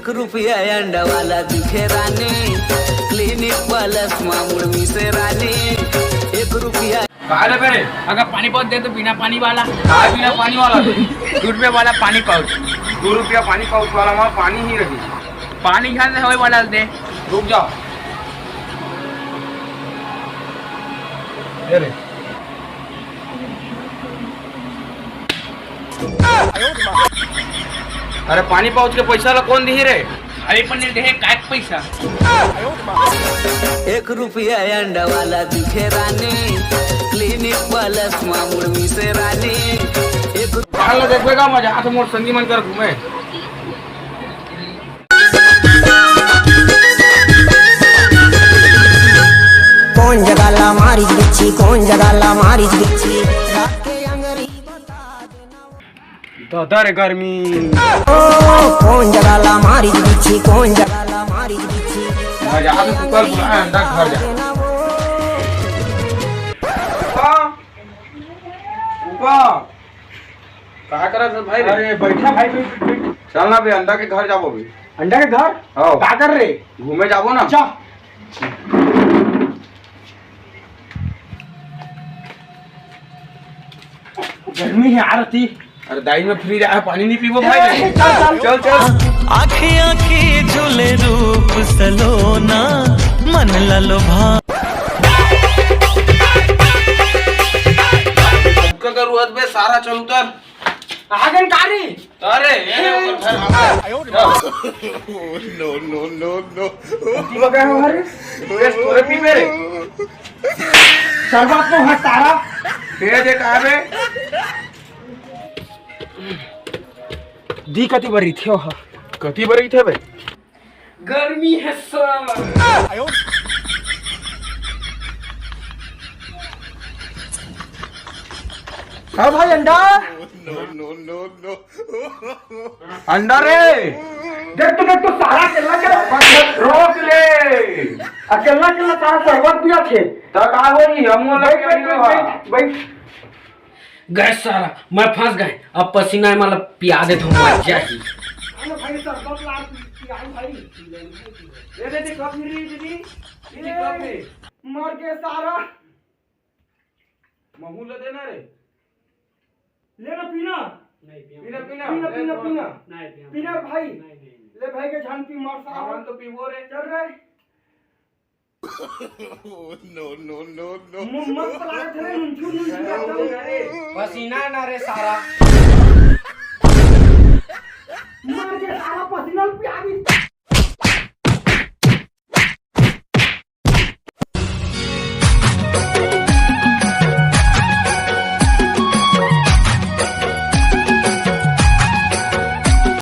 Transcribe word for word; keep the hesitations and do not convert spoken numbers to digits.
रुपया अंडा वाला दिखे रानी, क्लिनिक प्लस मा मुड़ मिसे रानी। एक रुपया का लेबे रे? अगर पानी बहुत दे तो बिना पानी वाला। का बिना पानी वाला? दू रुपया वाला पानी पाउच। दू रुपया पानी पाउच वाला मा पानी ही रही। पानी घर से होए वाला दे। रुक जाओ। अरे पानी पाउच के पैसा ला कौन दिही रे? अरे पन्ने देहे काय पैसा? एक रुपया अंडा वाला दिखे रानी, क्लिनिक प्लस मा मुड़ मिसे रानी। एक काल ला देखबे का मजा आथे मोर संगी मन कर घूमे। कौन जगह ला मारिच बिच्छी, कौन जगह ला मारिच बिच्छी, रात के अंगरी बता देना। दादा रे गर्मी। ओ, कौन जगह ला मारिच बिच्छी, कौन जगह ला मारिच बिच्छी। मजा आथे सुतल पूरा अंडा घर जा। ऊपर। का करत हस भाई रे? अरे बैठा भाई, बैठ, बैठ, बैठ। चल ना बे, अंडा के घर जाबो बे। अंडा के घर? हाँ। का कर रे? घूमे जाबो ना। जा। गर्मी है यार अति। अरे दाई में फ्रिज आय, पानी नहीं पीबो भाई। ए, चल, चल। चल, चल। आँखी आँखी झूले रूप सलोना, मन ला लोभा। का करू हत बे, सारा चल उतर। आगन कारी। अरे, ये रे, ऊपर घर आ गया। No, no, no, no। पी बगा है हमारे। बेस तोरे पी मेरे। शरबत तो है सारा। तेरे दे कहाँ बे? दी कति बरी थे वहाँ। कति बरी थे बे? गर्मी है सर। हाँ भाई, अंडा। No, no, no, no। अंडा रे। देख तो, देख तो, सारा अकेला के रोक ले। अकेला, अकेला सारा शरबत पिया थे। तो का होई? हम लोग बैठ, बैठ, बैठ, बैठ। गए सारा, मैं फंस गए। अब पसीना में मतलब पिया दे तो मर जाही। अरे भाई, शरबत ला, पियाई भाई। दे दे, दे, कप मिली, दीदी। दीदी, कप दे। मर गए सारा। महू ले देना रे। ले ना, पीना। नहीं, पीना। पीना, पीना। पीना, ले, पीना, पीना। नहीं, पीना। पीना भाई। नहीं, नहीं, नहीं। ले भाई के जान पी, मर सारा। हम तो पीबो रे। चल रे। No, no, no, no। म-, मस्त लागत है रे, नुनछू, नुनछू एकदम। पसीना ना रे सारा।